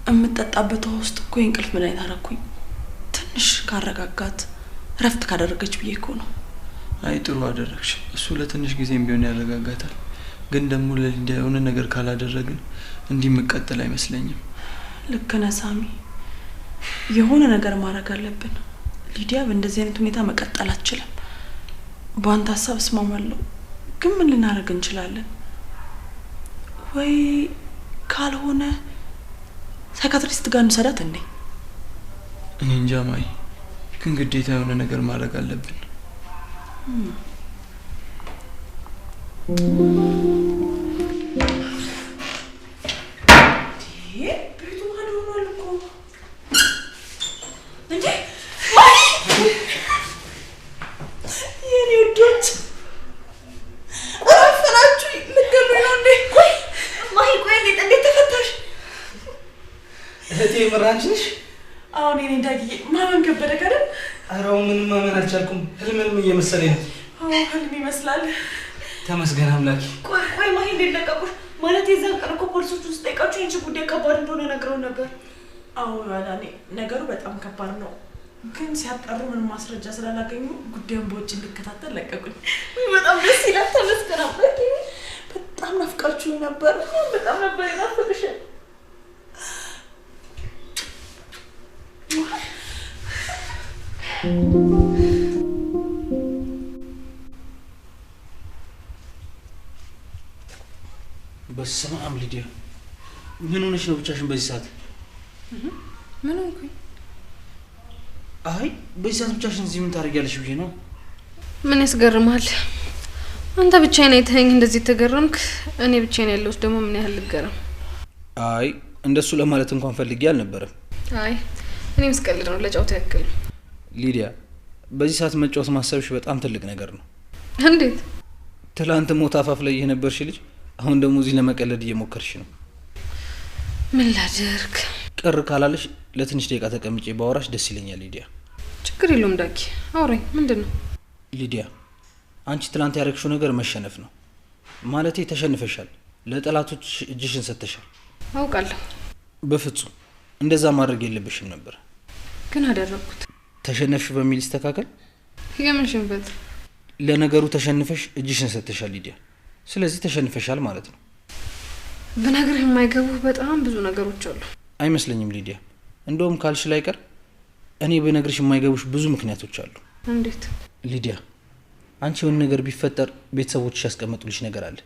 እምጠጣበት ውሃ ውስጥ እኮ የእንቅልፍ መድኃኒት አደረኩኝ። ትንሽ ካረጋጋት እረፍት ካደረገች ብዬ እኮ ነው። አይ ጥሩ አደረግሽ። እሱ ለትንሽ ጊዜም ቢሆን ያረጋጋታል። ግን ደግሞ ለሊዲያ የሆነ ነገር ካላደረግን እንዲህ የምቀጥል አይመስለኝም። ልክ ነህ ሳሚ፣ የሆነ ነገር ማድረግ አለብን። ሊዲያ በእንደዚህ አይነት ሁኔታ መቀጠል አትችልም። በአንተ ሀሳብ እስማማለሁ፣ ግን ምን ልናደርግ እንችላለን? ወይ ካልሆነ psychiatrist ጋር እንውሰዳት እንዴ? እኔ እንጃ ማይ፣ ግን ግዴታ የሆነ ነገር ማድረግ አለብን። ቤቱ ባዶ ሆኗል እኮ እንዴ! ማይ የኔ ውዶች አረፈናችሁ። ልትገሉኝ ነው እንዴ? ቆይ ማይ፣ ቆይ እንዴት ተፈታሽ? እህቴ የምር አንቺ ነሽ? አሁን የኔ ዳግዬ ማመን ከበደ አይደል? ኧረ ምንም ማመን አልቻልኩም። ህልም ህልም እየመሰለኝ ነው። አዎ ህልም ይመስላል። ተመስገን አምላኬ። ቆይ ቆይ ማሂ እንዴት ለቀቁሽ? ማለት የዛን ቀን እኮ ፖሊሶቹ ስጠይቃችሁ የአንቺ ጉዳይ ከባድ እንደሆነ ነግረውን ነበር። አዎ ያላኔ ነገሩ በጣም ከባድ ነው፣ ግን ሲያጣሩ ምንም ማስረጃ ስላላገኙ ጉዳዩን በውጭ እንድከታተል ለቀቁኝ። በጣም ደስ ይላል። ተመስገን አምላኬ። በጣም ናፍቃችሁኝ ነበር። በጣም ነበር የናፈቅሽ። በስመ አብ ሊዲያ፣ ምን ሆነሽ ነው ብቻሽን በዚህ ሰዓት? ምን ሆንኩኝ? አይ በዚህ ሰዓት ብቻሽን እዚህ ምን ታደርጊያለሽ ብዬ ነው። ምን ያስገርማል? አንተ ብቻዬን አይተኸኝ እንደዚህ ተገረምክ። እኔ ብቻዬን ያለሁት ደግሞ ምን ያህል ልገረም? አይ እንደሱ ለማለት እንኳን ፈልጌ አልነበረም። አይ እኔም ስቀልድ ነው፣ ለጨዋታ ያክል። ሊዲያ፣ በዚህ ሰዓት መጫወት ማሰብሽ በጣም ትልቅ ነገር ነው። እንዴት? ትላንት ሞት አፋፍ ላይ የነበርሽ ልጅ አሁን ደግሞ እዚህ ለመቀለድ እየሞከርሽ ነው። ምን ላድርግ? ቅር ካላለሽ ለትንሽ ደቂቃ ተቀምጬ ባወራሽ ደስ ይለኛል ሊዲያ። ችግር የለውም ዳጊ፣ አውራኝ። ምንድን ነው? ሊዲያ፣ አንቺ ትላንት ያደረግሽው ነገር መሸነፍ ነው። ማለቴ ተሸንፈሻል። ለጠላቶች እጅሽን ሰጥተሻል። አውቃለሁ። በፍጹም እንደዛ ማድረግ የለብሽም ነበር፣ ግን አደረግኩት። ተሸነፍሽ በሚል ይስተካከል። የምን ሽንፈት? ለነገሩ ተሸንፈሽ እጅሽን ሰጥተሻል ሊዲያ። ስለዚህ ተሸንፈሻል ማለት ነው። ብነግርህ የማይገቡ በጣም ብዙ ነገሮች አሉ። አይመስለኝም ሊዲያ። እንደውም ካልሽ ላይ ቀር እኔ ብነግርሽ የማይገቡሽ ብዙ ምክንያቶች አሉ። እንዴት? ሊዲያ፣ አንቺ የሆነ ነገር ቢፈጠር ቤተሰቦችሽ ያስቀመጡልሽ ነገር አለ።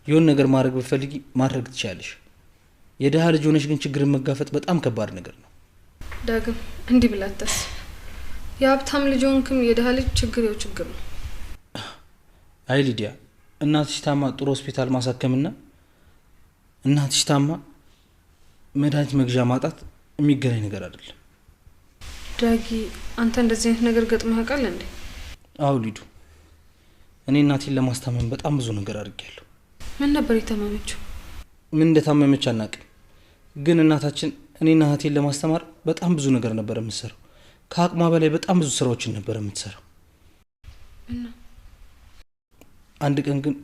የሆነ ነገር ማድረግ ብትፈልጊ ማድረግ ትችያለሽ። የድሃ ልጅ ሆነሽ ግን ችግርን መጋፈጥ በጣም ከባድ ነገር ነው። ዳግም እንዲህ ብለህ አታስብ። የሀብታም ልጅ ሆንክም የድሃ ልጅ ችግር ያው ችግር ነው። አይ ሊዲያ፣ እናትሽ ታማ ጥሩ ሆስፒታል ማሳከምና እናትሽ ታማ መድኃኒት መግዣ ማጣት የሚገናኝ ነገር አይደለም። ዳጊ፣ አንተ እንደዚህ አይነት ነገር ገጥሞህ ያውቃል እንዴ? አዎ ሊዱ፣ እኔ እናቴን ለማስታመም በጣም ብዙ ነገር አድርጌያለሁ። ምን ነበር የታመመችው? ምን እንደታመመች አናውቅም፣ ግን እናታችን እኔና እህቴን ለማስተማር በጣም ብዙ ነገር ነበር የምትሰራው። ከአቅሟ በላይ በጣም ብዙ ስራዎችን ነበር የምትሰራው። እና አንድ ቀን ግን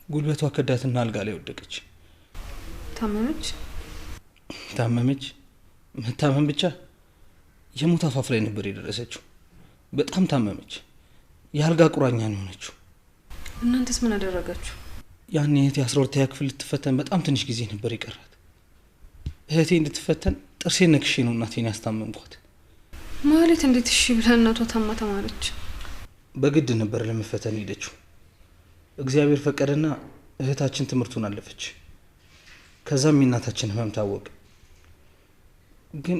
ጉልበቷ ከዳትና አልጋ ላይ ወደቀች። ታመመች? ታመመች። መታመም ብቻ የሞት አፋፍ ላይ ነበር የደረሰችው። በጣም ታመመች። የአልጋ ቁራኛ ነው የሆነችው። እናንተስ ምን አደረጋችሁ? ያኔ እህቴ 12ኛ ክፍል ልትፈተን በጣም ትንሽ ጊዜ ነበር የቀራት። እህቴ እንድትፈተን ጥርሴን ነክሼ ነው እናቴን ያስታመምኳት። ማለት እንዴት እሺ ብላ እናቷ ታማ ተማረች? በግድ ነበር ለመፈተን ሄደችው። እግዚአብሔር ፈቀደና እህታችን ትምህርቱን አለፈች። ከዛም የእናታችን ህመም ታወቀ። ግን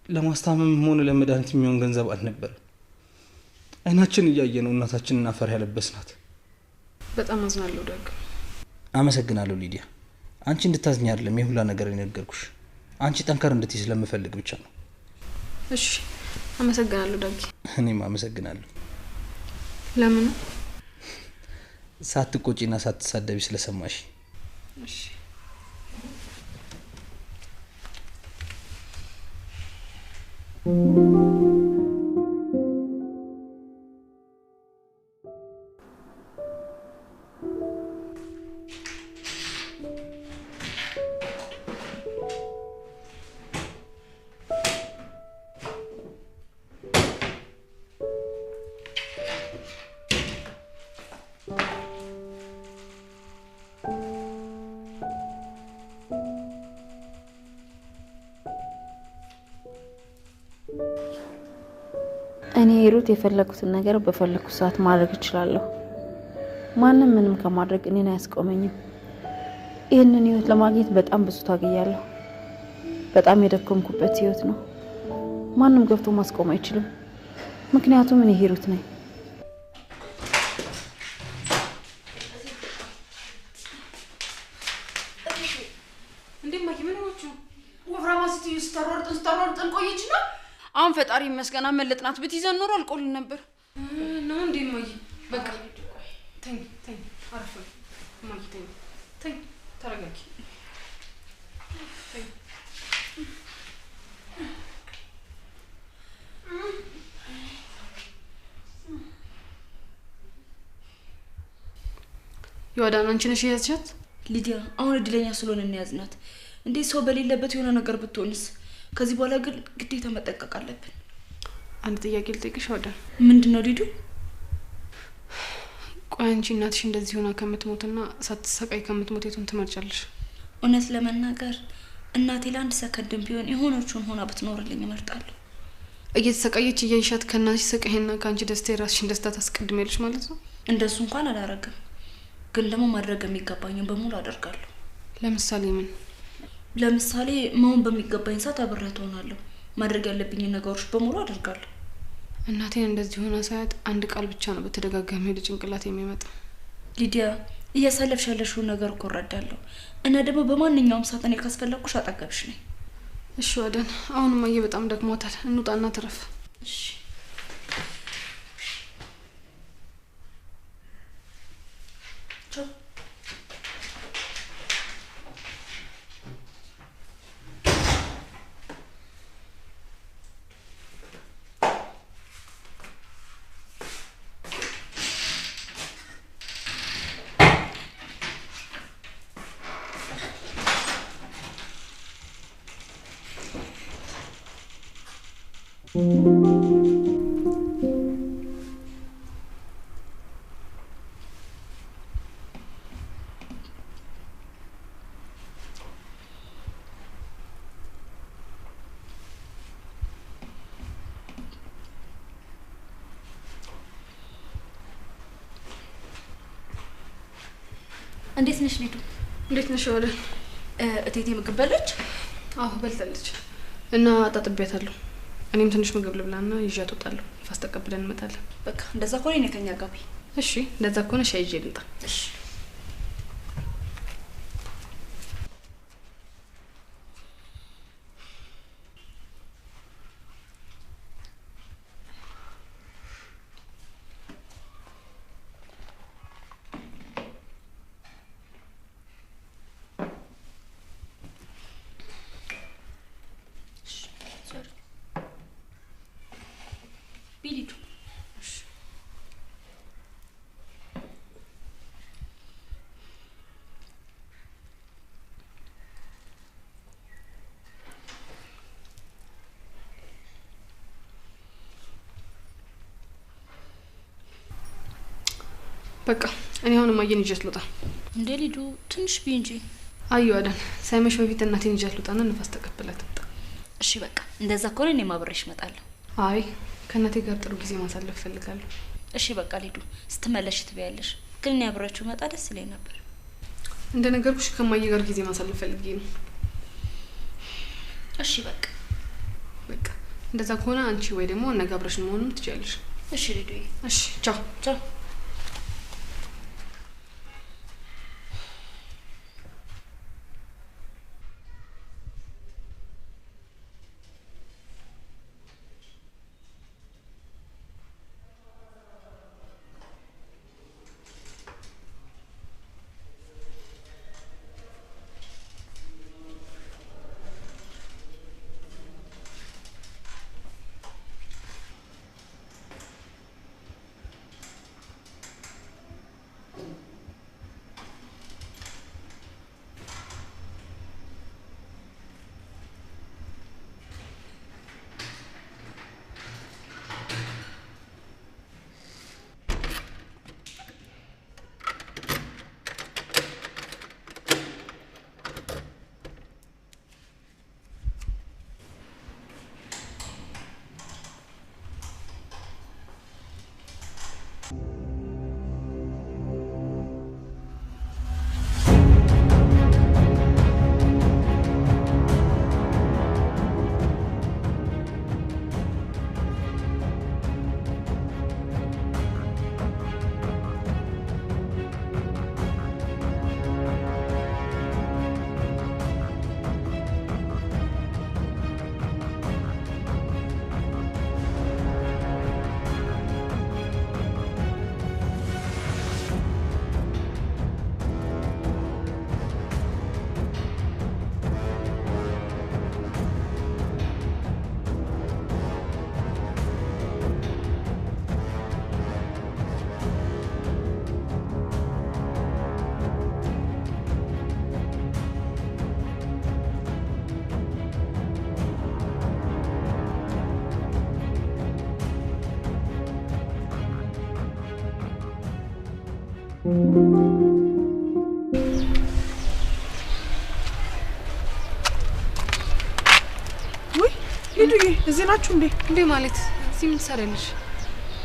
ለማስታመም ሆነ ለመድኃኒት የሚሆን ገንዘብ አልነበረም። አይናችን እያየ ነው እናታችንን አፈር ያለበስናት። በጣም አዝናለሁ ዳግም። አመሰግናለሁ ሊዲያ። አንቺ እንድታዝኝ አይደለም የሁላ ነገር የነገርኩሽ፣ አንቺ ጠንከር እንድትይ ስለምፈልግ ብቻ ነው። እሺ፣ አመሰግናለሁ ዳጊ። እኔም አመሰግናለሁ። ለምን? ሳትቆጪና ሳትሳደቢ ስለሰማሽ። እሺ። እኔ ሂሩት የፈለኩትን ነገር በፈለኩት ሰዓት ማድረግ እችላለሁ። ማንም ምንም ከማድረግ እኔን አያስቆመኝም። ይህንን ህይወት ለማግኘት በጣም ብዙ ታግያለሁ። በጣም የደከምኩበት ህይወት ነው። ማንም ገብቶ ማስቆም አይችልም። ምክንያቱም እኔ ሂሩት ነኝ። እንዴ ማኪ ምን ሆነችሁ? ወፍራማ ሴትዮ ስታሯርጠን ቆየችና አሁን ፈጣሪ ይመስገን አመለጥናት። ብትይዘን ኖሮ አልቆልን ነበር። ነው እንዴ ማኪ? በቃ ተኝ ተኝ፣ አረፍ ማኪ፣ ተኝ ተኝ፣ ተረጋጊ። ተኝ። ዮአዳን አንቺ ነሽ የያዝሻት? ሊዲያ አሁን እድለኛ ስለሆነ እንያዝናት። እንዴ ሰው በሌለበት የሆነ ነገር ብትሆንስ? ከዚህ በኋላ ግን ግዴታ መጠንቀቅ አለብን። አንድ ጥያቄ ልጠይቅሽ ዮአዳን። ምንድነው ሊዱ? ቆይ አንቺ እናትሽ እንደዚህ ሆና ከምትሞትና ሳትሰቃይ ከምትሞት የቱን ትመርጫለሽ? እውነት ለመናገር እናቴ ለአንድ ሰከንድም ቢሆን የሆነችውን ሆና ብትኖርልኝ እመርጣለሁ። እየተሰቃየች እያይሻት ከእናትሽ ስቃይና ከአንቺ ደስታ የራስሽን ደስታ ታስቀድሚያለሽ ማለት ነው? እንደሱ እንኳን አላረግም፣ ግን ደግሞ ማድረግ የሚገባኝን በሙሉ አደርጋለሁ። ለምሳሌ ምን? ለምሳሌ መሆን በሚገባኝ ሰዓት አብሬያት እሆናለሁ። ማድረግ ያለብኝን ነገሮች በሙሉ አደርጋለሁ። እናቴን እንደዚህ ሆና ሳያት አንድ ቃል ብቻ ነው በተደጋጋሚ ወደ ጭንቅላት የሚመጣ። ሊዲያ እያሳለፍሽ ያለሽውን ነገር እኮ እረዳለሁ፣ እና ደግሞ በማንኛውም ሰዓት እኔ ካስፈለግኩሽ አጠገብሽ ነኝ። እሺ ዋደን፣ አሁንማ እማዬ በጣም ደክሟታል። እንውጣና ትረፍ። እሺ ቻው። እንዴት ነሽ ሊዱ? እንዴት ነሽ ወደ እቴቴ ምግብ በላች? አዎ በልታለች፣ እና አጣጥቤያታለሁ። እኔም ትንሽ ምግብ ልብላና ይዣት እወጣለሁ። ንፋስ ተቀብለን እንመጣለን። በቃ እንደዛ ከሆነ እኔ ከኛ ጋር ብይ። እሺ እንደዛ ከሆነ ሻይ ይዤ ልምጣ። እሺ ሊዱ። በቃ እኔ አሁን እማዬን ይዣት ልውጣ። እንዴ ሊዱ ትንሽ ብይ እንጂ። አይ ዮአዳን፣ ሳይመሽ በፊት እናቴን ይዣት ልውጣና ንፋስ ተቀብላ ትምጣ። እሺ በቃ እንደዛ ከሆነ እኔም አብሬሽ እመጣለሁ። አይ ከእናቴ ጋር ጥሩ ጊዜ ማሳለፍ እፈልጋለሁ። እሺ በቃ ሊዱ ስትመለሽ ትበያለሽ፣ ግን እኔ አብሬያችሁ መጣ ደስ ይለኝ ነበር። እንደነገርኩሽ ከማዬ ጋር ጊዜ ማሳለፍ ፈልጌ ነው። እሺ በቃ በቃ እንደዛ ከሆነ አንቺ ወይ ደግሞ ነገ አብረሽን መሆኑን ትችያለሽ። እሺ ሊዱዬ። እሺ ቻው ቻው። ውይ ሊዱዬ እዚህ ናችሁ እንዴ? እንዴ ማለት እዚህ ምን ትሰሪያለሽ?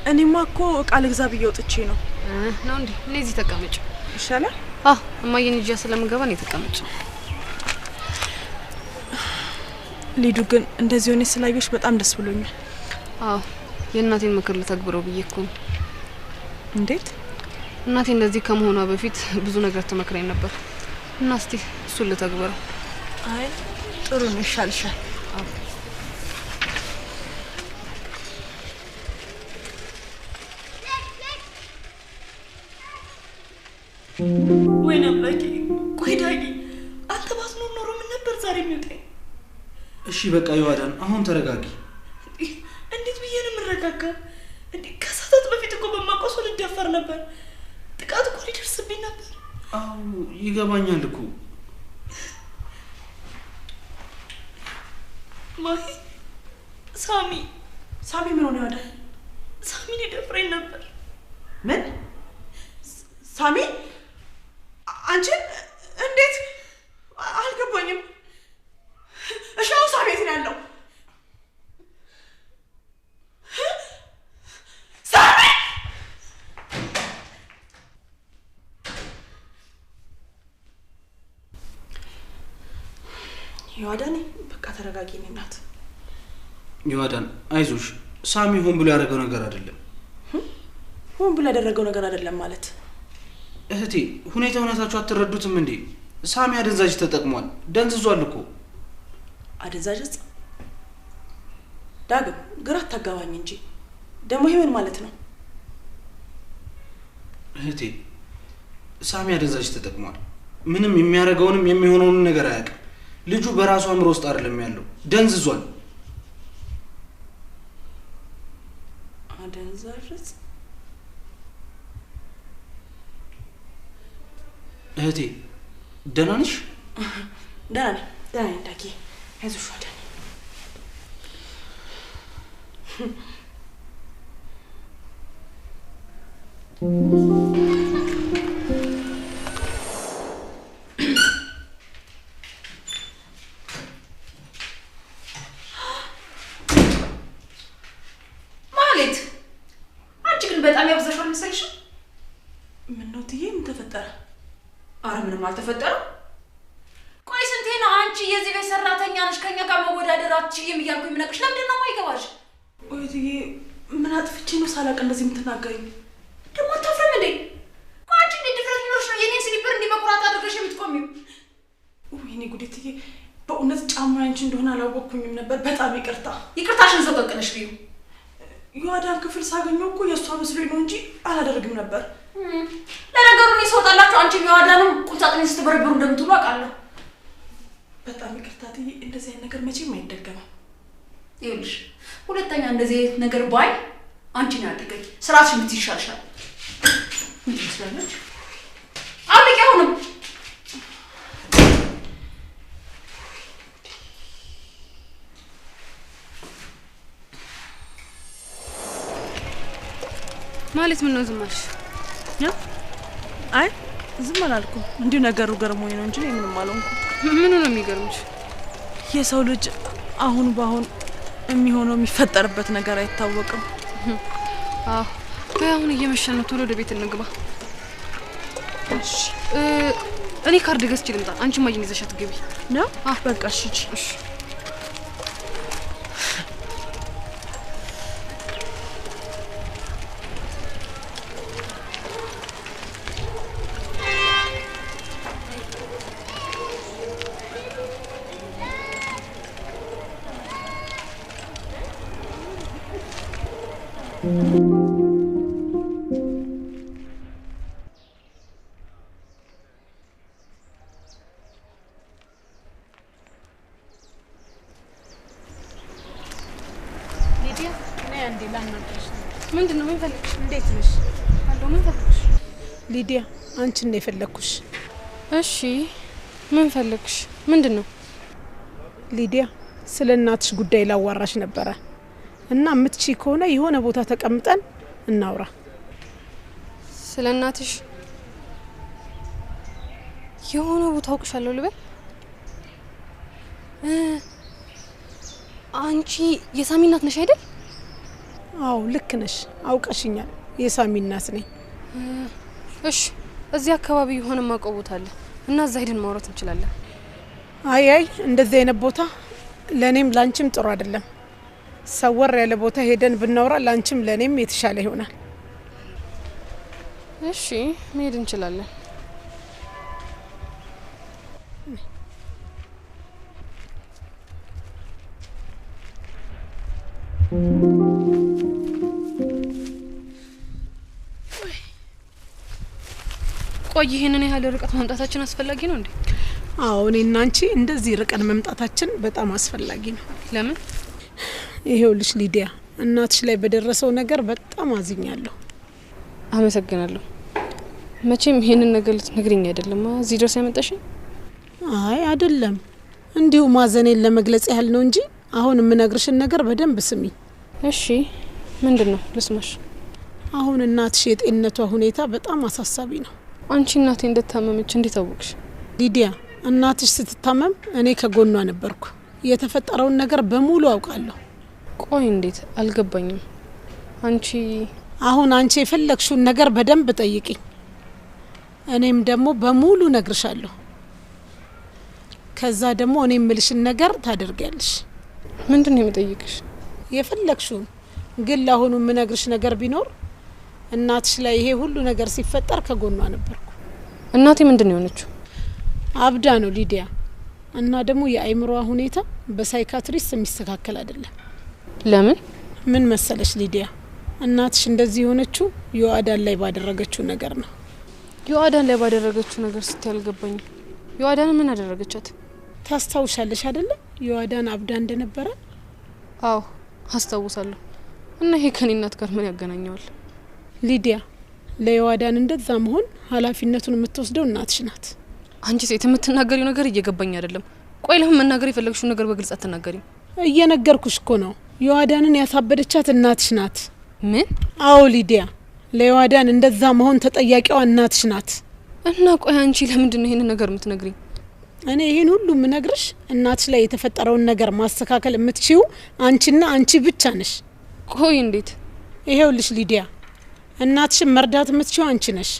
እኔማ እኮ እቃ ልግዛ ብዬ ወጥቼ ነው። ነው እንዴ? እኔ እዚህ ተቀመጭ ይሻላል። አዎ እማዬን ይዤ ስለምገባ ነው ተቀመጭ። ሊዱ ግን እንደዚህ ሆነሽ ስላየሁሽ በጣም ደስ ብሎኛል። አዎ የእናቴን ምክር ልተግብረው ብዬ እኮ ነው። እንዴት? እናቴ እንደዚህ ከመሆኗ በፊት ብዙ ነገር ትመክረኝ ነበር እና እስቲ እሱን ልተግብረው። አይ ጥሩ ነው፣ ይሻልሻል። አዎ ወይኔ አምላኬ! ቆይ ዳጊ፣ አንተ ባትኖር ኖሮ ምን ነበር ዛሬ የሚውጠኝ? እሺ በቃ ይዋዳን፣ አሁን ተረጋጊ። እንዴት ብዬ ነው የምረጋጋ? እንዴ ከሰዓታት በፊት እኮ በማውቀው ሰው ልደፈር ነበር። ጥቃት እኮ ሊደርስብኝ ነበር። አዎ ይገባኛል እኮ ማሂ። ሳሚ ሳሚ ምን ሆነ? ይዋዳን፣ ሳሚ ሊደፍረኝ ነበር። ምን? ሳሚ አንቺን? እንዴት? አልገባኝም። እሺ አሁን ሳሚ የት ነው ያለው? ሳሚ! ይዋዳን በቃ ተረጋጊ። እኔ እናት ይዋዳን አይዞሽ። ሳሚ ሆን ብሎ ያደረገው ነገር አይደለም። ሆን ብሎ ያደረገው ነገር አይደለም ማለት? እህቴ ሁኔታውን አይታችሁ አትረዱትም እንዴ? ሳሚ አደንዛዥ ተጠቅሟል። ደንዝዟል እኮ። አደንዛዥ እጽ? ዳግም ግራ አታጋባኝ እንጂ ደግሞ ይሄ ምን ማለት ነው? እህቴ ሳሚ አደንዛዥ ተጠቅሟል። ምንም የሚያደርገውንም የሚሆነውንም ነገር አያውቅም። ልጁ በራሱ አእምሮ ውስጥ አይደለም ያለው፣ ደንዝዟል። አደንዛዥ እጽ? እህቴ ደህና ነሽ? ደህና ነኝ፣ ደህና ነኝ ዳጊ፣ አይዞሽ ዋዳን። ማለት አንቺ ግን በጣም ያብዛሽዋል መሰለሽ። ምነው ትዬ፣ ምን ተፈጠረ? አረ ምንም አልተፈጠረም። ቆይ ስንቴ ነው አንቺ የዚህ ቤት ሰራተኛ ነሽ ከኛ ጋር መወዳደር አትችይም እያልኩ የምነግርሽ? ለምንድን ነው የማይገባሽ? ቆይ ትዬ ምን አጥፍቼ ነው ሳላውቅ እንደዚህ የምትናገሪኝ? ደግሞ አታፍሪም እንዴ? ቆይ አንቺ እንዴት ድፍረት ቢኖርሽ ነው የኔን slipper እንዲህ በኩራት አድርገሽ የምትቆሚው? ወይኔ ጉዴ ትዬ፣ በእውነት ጫማ ያንቺ እንደሆነ አላወቅኩኝም ነበር። በጣም ይቅርታ። ይቅርታሽን እዛው ቀቅለሽ ብዪው። የዋዳን ክፍል ሳገኘው እኮ የእሷ መስሎኝ ነው እንጂ አላደርግም ነበር። ለነገሩ እኔ ስወጣላችሁ አንቺም የዋዳንም ቁም ሳጥኔን ስትበረብሩ እንደምትውሉ አውቃለሁ። በጣም ይቅርታ ትዬ፣ እንደዚህ አይነት ነገር መቼም አይደገምም። ይኸውልሽ ሁለተኛ እንደዚህ አይነት ነገር ባይ አንቺን ያድርገኝ። ስርዓትሽን ብትይዥ ይሻልሻል። ምን ትመስላለች? አውልቂ አሁንም። ማለት ምን ነው ዝም አልሽ? አይ ዝም አላልኩም። እንዲሁ ነገሩ ገርሞኝ ነው እንጂ እኔ ምንም አልሆንኩም። ምኑ ነው የሚገርምሽ? የሰው ልጅ አሁን በአሁን የሚሆነው የሚፈጠርበት ነገር አይታወቅም። አዎ በይ አሁን እየመሸ ነው፣ ቶሎ ወደ ቤት እንግባ። እሺ እኔ ካርድ ገዝቼ ልምጣ፣ አንቺ እማዬን ይዘሻት ግቢ። ነው? በቃ እሺ። እሺ ምንድን ነው? ምን ፈለግሽ? እንዴት ነሽ? አለሁ። ምን ፈለግሽ? ሊዲያ አንቺን ነው የፈለግኩሽ። እሺ ምን ፈለግሽ? ምንድን ነው? ሊዲያ ስለ እናትሽ ጉዳይ ላዋራሽ ነበረ እና የምትቺ ከሆነ የሆነ ቦታ ተቀምጠን እናውራ። ስለ እናትሽ? የሆነ ቦታ አውቅሻለሁ ልበል? አንቺ የሳሚ እናት ነሽ አይደል? አዎ ልክ ነሽ፣ አውቀሽኛል። የሳሚ እናት ነኝ። እሺ፣ እዚህ አካባቢ የሆነ ማውቀው ቦታ አለ እና እዛ ሄደን ማውራት እንችላለን። አይ አይ፣ እንደዚህ አይነት ቦታ ለኔም ላንቺም ጥሩ አይደለም። ሰወር ያለ ቦታ ሄደን ብናወራ ላንቺም ለኔም የተሻለ ይሆናል። እሺ፣ መሄድ እንችላለን። ቆይ ይሄንን ያህል ርቀት መምጣታችን አስፈላጊ ነው እንዴ? አዎ፣ እኔና አንቺ እንደዚህ ርቀን መምጣታችን በጣም አስፈላጊ ነው። ለምን? ይሄውልሽ ሊዲያ፣ እናትሽ ላይ በደረሰው ነገር በጣም አዝኛለሁ። አመሰግናለሁ። መቼም ይሄንን ነገር ልትነግሪኝ አይደለም እዚህ ድረስ ያመጣሽኝ? አይ አይደለም፣ እንዲሁ ማዘኔን ለመግለጽ ያህል ነው እንጂ አሁን የምነግርሽን ነገር በደንብ ስሚ። እሺ፣ ምንድነው? ልስማሽ። አሁን እናትሽ የጤንነቷ ሁኔታ በጣም አሳሳቢ ነው። አንቺ እናቴ እንደታመመች እንዴት አወቅሽ? ሊዲያ፣ እናትሽ ስትታመም እኔ ከጎኗ ነበርኩ። የተፈጠረውን ነገር በሙሉ አውቃለሁ። ቆይ እንዴት? አልገባኝም። አንቺ አሁን አንቺ የፈለግሽውን ነገር በደንብ ጠይቂኝ፣ እኔም ደግሞ በሙሉ እነግርሻለሁ። ከዛ ደግሞ እኔ የምልሽን ነገር ታደርጊያለሽ። ምንድነው የምጠይቅሽ? የፈለግሽውን። ግን ለአሁኑ የምነግርሽ ነገር ቢኖር እናትሽ ላይ ይሄ ሁሉ ነገር ሲፈጠር ከጎኗ ነበርኩ። እናቴ ምንድነው የሆነችው? አብዳ ነው ሊዲያ። እና ደግሞ የአእምሮዋ ሁኔታ በ psychiatrist የሚስተካከል አይደለም። ለምን? ምን መሰለሽ ሊዲያ፣ እናትሽ እንደዚህ የሆነችው ዮአዳን ላይ ባደረገችው ነገር ነው። ዮአዳን ላይ ባደረገችው ነገር ስትይ አልገባኝም። ዮአዳን ምን አደረገቻት? ታስታውሻለሽ አይደለ? ዮአዳን አብዳ እንደነበረ? አዎ አስታውሳለሁ። እና ይሄ ከኔ እናት ጋር ምን ያገናኘዋል? ሊዲያ፣ ለዮአዳን እንደዛ መሆን ኃላፊነቱን የምትወስደው እናትሽ ናት። አንቺ ሴት የምትናገሪው ነገር እየገባኝ አይደለም። ቆይ ለምን መናገር የፈለግሽው ነገር በግልጽ አትናገሪም? እየነገርኩሽ እኮ ነው። ዮአዳንን ያሳበደቻት እናትሽ ናት። ምን? አዎ ሊዲያ፣ ለዮአዳን እንደዛ መሆን ተጠያቂዋ እናትሽ ናት። እና ቆይ አንቺ ለምንድን ነው ይሄንን ነገር የምትነግሪኝ? እኔ ይሄን ሁሉ የምነግርሽ እናትሽ ላይ የተፈጠረውን ነገር ማስተካከል የምትችይው አንቺና አንቺ ብቻ ነሽ። ቆይ እንዴት? ይሄውልሽ ሊዲያ፣ እናትሽን መርዳት የምትችይው አንቺ ነሽ።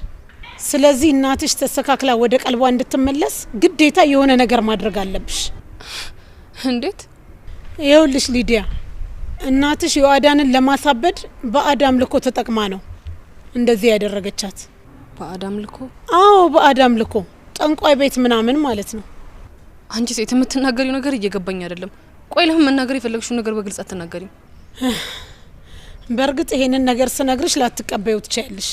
ስለዚህ እናትሽ ተስተካክላ ወደ ቀልቧ እንድትመለስ ግዴታ የሆነ ነገር ማድረግ አለብሽ። እንዴት? ይኸውልሽ ሊዲያ፣ እናትሽ ዮአዳንን ለማሳበድ ባዕድ አምልኮ ተጠቅማ ነው እንደዚህ ያደረገቻት። ባዕድ አምልኮ? አዎ ባዕድ አምልኮ፣ ጠንቋይ ቤት ምናምን ማለት ነው። አንቺ ሴት የምትናገሪው ነገር እየገባኝ አይደለም። ቆይ ለምን መናገር የፈለግሽው ነገር በግልጽ አትናገሪም? በእርግጥ ይሄንን ነገር ስነግርሽ ላትቀበዩ ትችያለሽ።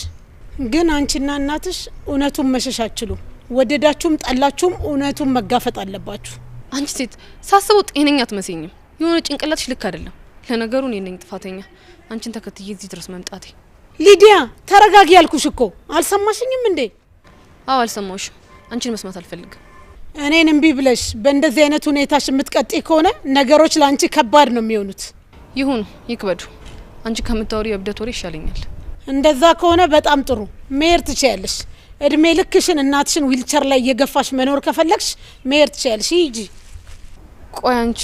ግን አንቺና እናትሽ እውነቱን መሸሽ አትችሉም። ወደዳችሁም ጠላችሁም እውነቱን መጋፈጥ አለባችሁ። አንቺ ሴት ሳስበው ጤነኛ አትመስይኝም። የሆነ ጭንቅላትሽ ልክ አይደለም። ለነገሩ እኔ ነኝ ጥፋተኛ አንቺን ተከትዬ እዚህ ድረስ መምጣቴ። ሊዲያ ተረጋጊ ያልኩሽ እኮ አልሰማሽኝም እንዴ? አዎ አልሰማሁሽም። አንቺን መስማት አልፈልግም። እኔን እምቢ ብለሽ በእንደዚህ አይነት ሁኔታሽ የምትቀጥይ ከሆነ ነገሮች ለአንቺ ከባድ ነው የሚሆኑት። ይሁን ይክበዱ። አንቺ ከምታወሪ የእብደት ወሬ ይሻለኛል። እንደዛ ከሆነ በጣም ጥሩ መሄድ ትችያለሽ። እድሜ ልክሽን እናትሽን ዊልቸር ላይ እየገፋሽ መኖር ከፈለግሽ መሄድ ትችያለሽ። ሂጂ። ቆይ አንቺ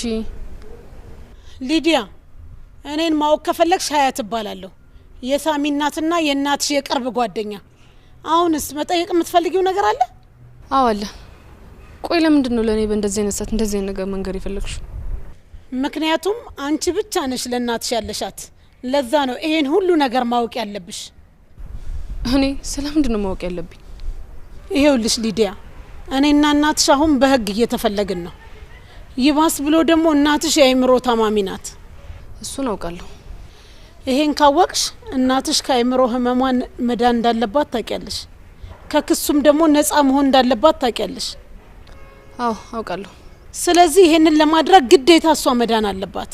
ሊዲያ፣ እኔን ማወቅ ከፈለግሽ ሀያት እባላለሁ። የሳሚ እናትና የእናትሽ የቅርብ ጓደኛ። አሁንስ መጠየቅ የምትፈልጊው ነገር አለ? አዎ አለ። ቆይ ለምንድን ነው ለእኔ በእንደዚህ አይነት ሰዓት እንደዚህ አይነት ነገር መንገር የፈለግሽው? ምክንያቱም አንቺ ብቻ ነሽ ለእናትሽ ያለሻት። ለዛ ነው ይሄን ሁሉ ነገር ማወቅ ያለብሽ። እኔ ስለምንድን ነው ማወቅ ያለብኝ? ይሄውልሽ ሊዲያ፣ እኔና እናትሽ አሁን በህግ እየተፈለግን ነው። ይባስ ብሎ ደግሞ እናትሽ የአእምሮ ታማሚ ናት። እሱን አውቃለሁ። ይሄን ካወቅሽ እናትሽ ከአእምሮ ህመሟን መዳን እንዳለባት ታውቂያለሽ። ከክሱም ደግሞ ነፃ መሆን እንዳለባት ታውቂያለሽ። አዎ አውቃለሁ። ስለዚህ ይሄንን ለማድረግ ግዴታ እሷ መዳን አለባት።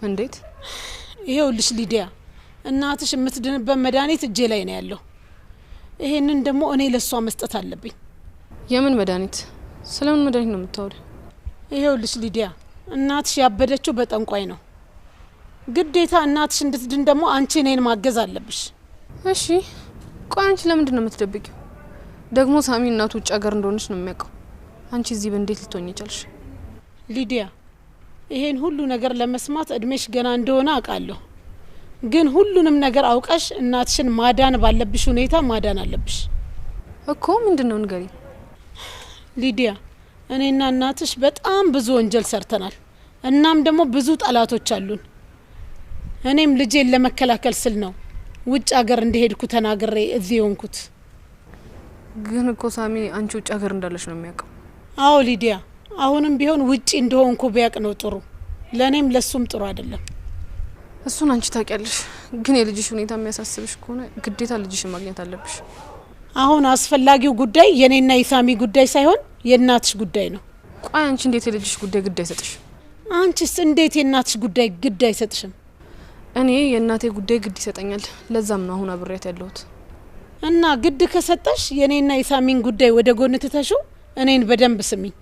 እንዴት? ይሄውልሽ ሊዲያ፣ እናትሽ የምትድንበት መድኃኒት እጄ ላይ ነው ያለው። ይሄንን ደግሞ እኔ ለሷ መስጠት አለብኝ። የምን መድኃኒት? ስለምን መድኃኒት ነው የምታወሪው? ይሄውልሽ ሊዲያ፣ እናትሽ ያበደችው በጠንቋይ ነው። ግዴታ እናትሽ እንድትድን ደግሞ አንቺ እኔን ማገዝ አለብሽ። እሺ ቆይ አንቺ ለምንድን ነው የምትደብቂው? ደግሞ ሳሚ እናቱ ውጭ ሀገር እንደሆነች ነው የሚያውቀው። አንቺ እዚህ በእንዴት ልትሆኚ ቻልሽ? ሊዲያ፣ ይሄን ሁሉ ነገር ለመስማት እድሜሽ ገና እንደሆነ አውቃለሁ። ግን ሁሉንም ነገር አውቀሽ እናትሽን ማዳን ባለብሽ ሁኔታ ማዳን አለብሽ። እኮ ምንድነው ንገሪኝ። ሊዲያ፣ እኔና እናትሽ በጣም ብዙ ወንጀል ሰርተናል። እናም ደግሞ ብዙ ጠላቶች አሉን። እኔም ልጄን ለመከላከል ስል ነው ውጭ ሀገር እንደሄድኩ ተናግሬ እዚህ የሆንኩት። ግን እኮ ሳሚ አንቺ ውጭ ሀገር እንዳለሽ ነው የሚያውቀው። አዎ ሊዲያ፣ አሁንም ቢሆን ውጪ እንደሆንኩ ቢያውቅ ነው ጥሩ። ለእኔም ለሱም ጥሩ አይደለም። እሱን አንቺ ታውቂያለሽ። ግን የልጅሽ ሁኔታ የሚያሳስብሽ ከሆነ ግዴታ ልጅሽን ማግኘት አለብሽ። አሁን አስፈላጊው ጉዳይ የኔና የሳሚ ጉዳይ ሳይሆን የእናትሽ ጉዳይ ነው። ቆይ አንቺ እንዴት የልጅሽ ጉዳይ ግድ አይሰጥሽ? አንቺስ እንዴት የእናትሽ ጉዳይ ግድ አይሰጥሽም? እኔ የእናቴ ጉዳይ ግድ ይሰጠኛል። ለዛም ነው አሁን አብሬያት ያለሁት። እና ግድ ከሰጠሽ የኔና የሳሚን ጉዳይ ወደ ጎን ትተሽው እኔን በደንብ ስሚኝ።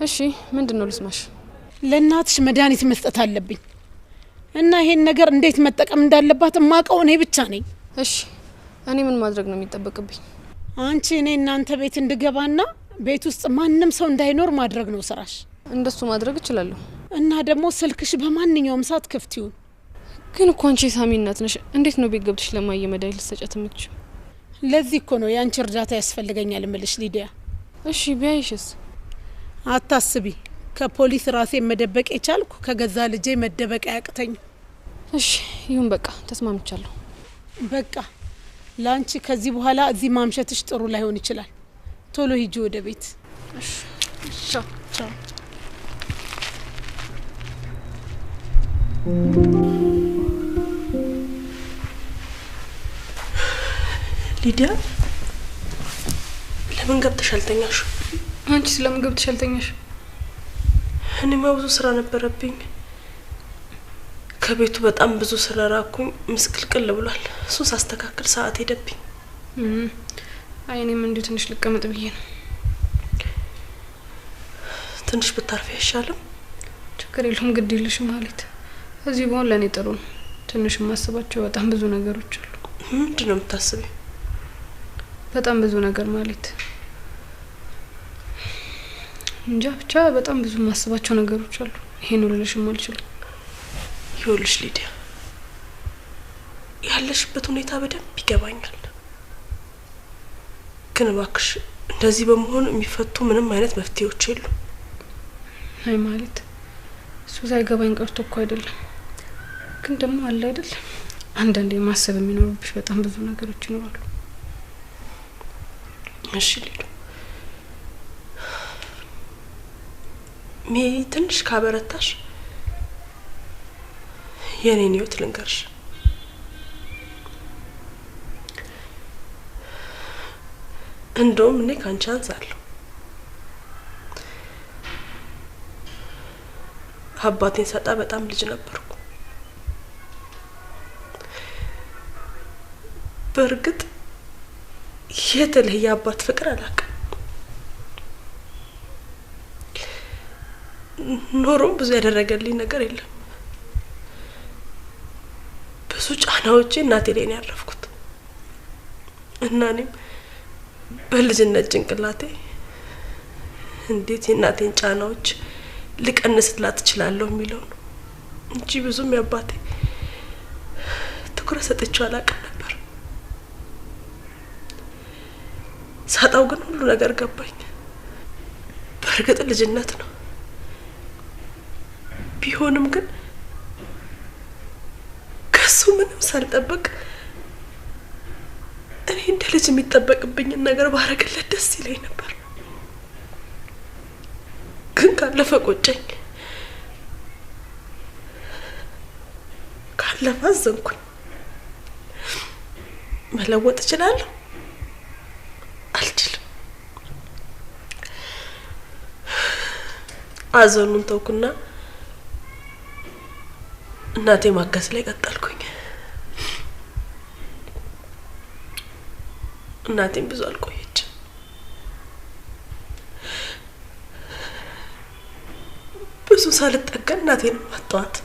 እሺ፣ ምንድነው ልስማሽ? ለእናትሽ መድኃኒት መስጠት አለብኝ እና ይሄን ነገር እንዴት መጠቀም እንዳለባት እማውቀው እኔ ብቻ ነኝ። እሺ፣ እኔ ምን ማድረግ ነው የሚጠበቅብኝ? አንቺ እኔ እናንተ ቤት እንድገባና ቤት ውስጥ ማንም ሰው እንዳይኖር ማድረግ ነው ስራሽ። እንደሱ ማድረግ እችላለሁ። እና ደግሞ ስልክሽ በማንኛውም ሰዓት ክፍት ይሁን። ግን እኮ አንቺ የሳሚ እናት ነሽ። እንዴት ነው ቤት ገብተሽ ለማየ መድኃኒት ልትሰጫት የምትችይው? ለዚህ እኮ ነው የአንቺ እርዳታ ያስፈልገኛል እምልሽ ሊዲያ። እሺ ቢያይሽስ? አታስቢ። ከፖሊስ ራሴን መደበቅ የቻልኩ ከገዛ ልጄ መደበቅ አያቅተኝም። እሺ ይሁን፣ በቃ ተስማምቻለሁ። በቃ ላንቺ ከዚህ በኋላ እዚህ ማምሸትሽ ጥሩ ላይሆን ይችላል። ቶሎ ሂጂ ወደ ቤት። እሺ፣ ቻው ቻው። ሊዲያ፣ ለምን ገብተሽ አልተኛሽ? አንቺ ስለምን ገብተሽ አልተኛሽ? እኔማ ብዙ ስራ ነበረብኝ። ከቤቱ በጣም ብዙ ስለራኩኝ ምስቅልቅል ብሏል። እሱን ሳስተካክል ሰዓት ሄደብኝ። አይ እኔም እንዲሁ ትንሽ ልቀመጥ ብዬ ነው። ትንሽ ብታርፊ አይሻልም? ችግር የለውም፣ ግድ የለሽም ማለት እዚህ በሆን ለእኔ ጥሩ ነው። ትንሽ የማስባቸው በጣም ብዙ ነገሮች አሉ። ምንድን ነው የምታስቢው? በጣም ብዙ ነገር ማለት እንጃ፣ ብቻ በጣም ብዙ የማስባቸው ነገሮች አሉ። ይሄን ልልሽም አልችልም። ይኸውልሽ ሊዲያ፣ ያለሽበት ሁኔታ በደንብ ይገባኛል። ግን እባክሽ እንደዚህ በመሆን የሚፈቱ ምንም አይነት መፍትሄዎች የሉም። አይ ማለት እሱ ሳይገባኝ ቀርቶ እኮ አይደለም፣ ግን ደግሞ አለ አይደል አንዳንዴ ማሰብ የሚኖርብሽ በጣም ብዙ ነገሮች ይኖራሉ። እሺ ሊዱ፣ ሜሪ ትንሽ ካበረታሽ የኔን ህይወት ልንገርሽ። እንደውም እኔ ካንቺ አንሳለሁ። አባቴን ሳጣ በጣም ልጅ ነበርኩ። በእርግጥ የተለየ አባት ፍቅር አላውቅም። ኖሮም ብዙ ያደረገልኝ ነገር የለም። ብዙ ጫናዎቼ እናቴ ላይ ነው ያረፍኩት እና እኔም በልጅነት ጭንቅላቴ እንዴት የእናቴን ጫናዎች ልቀንስላት እችላለሁ የሚለው ነው እንጂ ብዙም ያባቴ ትኩረት ሰጥቼው አላውቅም ነበር። ሳጣው ግን ሁሉ ነገር ገባኝ። በእርግጥ ልጅነት ነው፣ ቢሆንም ግን ከሱ ምንም ሳልጠብቅ እኔ እንደ ልጅ የሚጠበቅብኝን ነገር ባረግለት ደስ ይለኝ ነበር። ግን ካለፈ ቆጨኝ፣ ካለፈ አዘንኩኝ። መለወጥ እችላለሁ? አልችልም። አዘኑን ተውኩና እናቴ ማገዝ ላይ ቀጠልኩኝ። እናቴም ብዙ አልቆየችም። ብዙ ሳልጠጋ እናቴንም አጣኋት።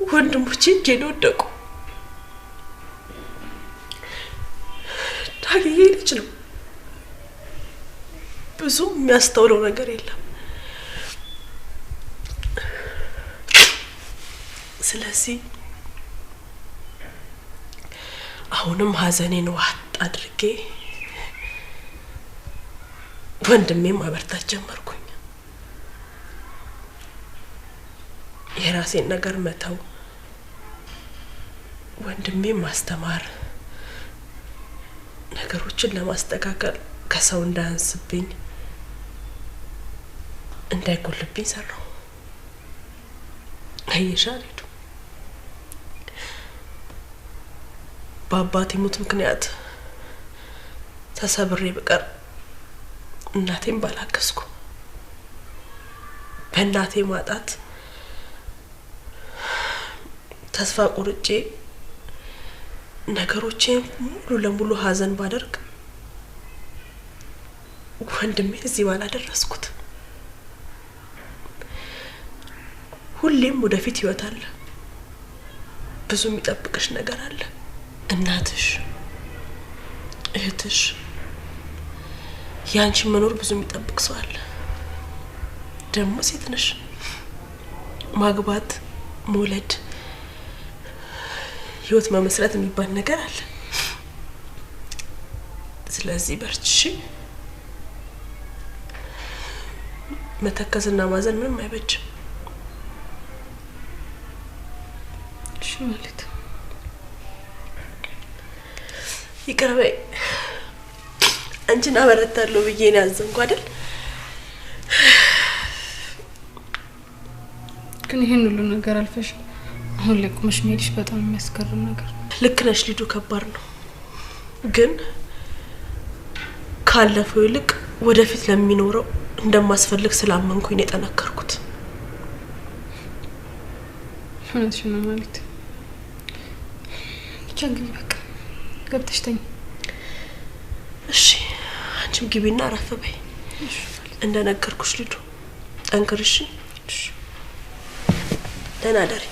ወንድሞቼ እጄ ላይ ወደቁ። ይሄ ልጅ ነው፣ ብዙ የሚያስተውለው ነገር የለም። ስለዚህ አሁንም ሀዘኔን ዋጥ አድርጌ ወንድሜን ማበርታት ጀመርኩኝ። የራሴን ነገር መተው፣ ወንድሜን ማስተማር፣ ነገሮችን ለማስተካከል ከሰው እንዳያንስብኝ እንዳይጎልብኝ ሰራው። አየሽ አልሄዱ በአባቴ ሞት ምክንያት ተሰብሬ ብቀር እናቴን ባላገዝኩ፣ በእናቴ ማጣት ተስፋ ቆርጬ ነገሮቼን ሙሉ ለሙሉ ሀዘን ባደርግ ወንድሜን እዚህ ባላደረስኩት። ሁሌም ወደፊት ህይወት አለ፣ ብዙ የሚጠብቅሽ ነገር አለ። እናትሽ፣ እህትሽ፣ ያንቺን መኖር ብዙ የሚጠብቅ ሰው አለ። ደግሞ ሴት ነሽ፣ ማግባት፣ መውለድ፣ ህይወት መመስረት የሚባል ነገር አለ። ስለዚህ በርቺ። መተከዝና ማዘን ምንም አይበጅም። እሺ ማለት ይቅር በይ። አንቺን አበረታለሁ ብዬ ነው ያዘንኩ አይደል? ግን ይሄን ሁሉ ነገር አልፈሽ አሁን ላይ ቆመሽ መሄድሽ በጣም የሚያስገርም ነገር ነው። ልክ ነሽ ሊዱ፣ ከባድ ነው። ግን ካለፈው ይልቅ ወደፊት ለሚኖረው እንደማስፈልግ ስላመንኩኝ ነው የጠነከርኩት። እውነትሽን ነው ማለት። ብቻ ግቢ፣ በቃ ገብተሽ ተኝ። እሺ አንቺም ግቢና አረፍ በይ። እንደነገርኩሽ ሊዱ ጠንክር። እሺ ደህና ደሪ።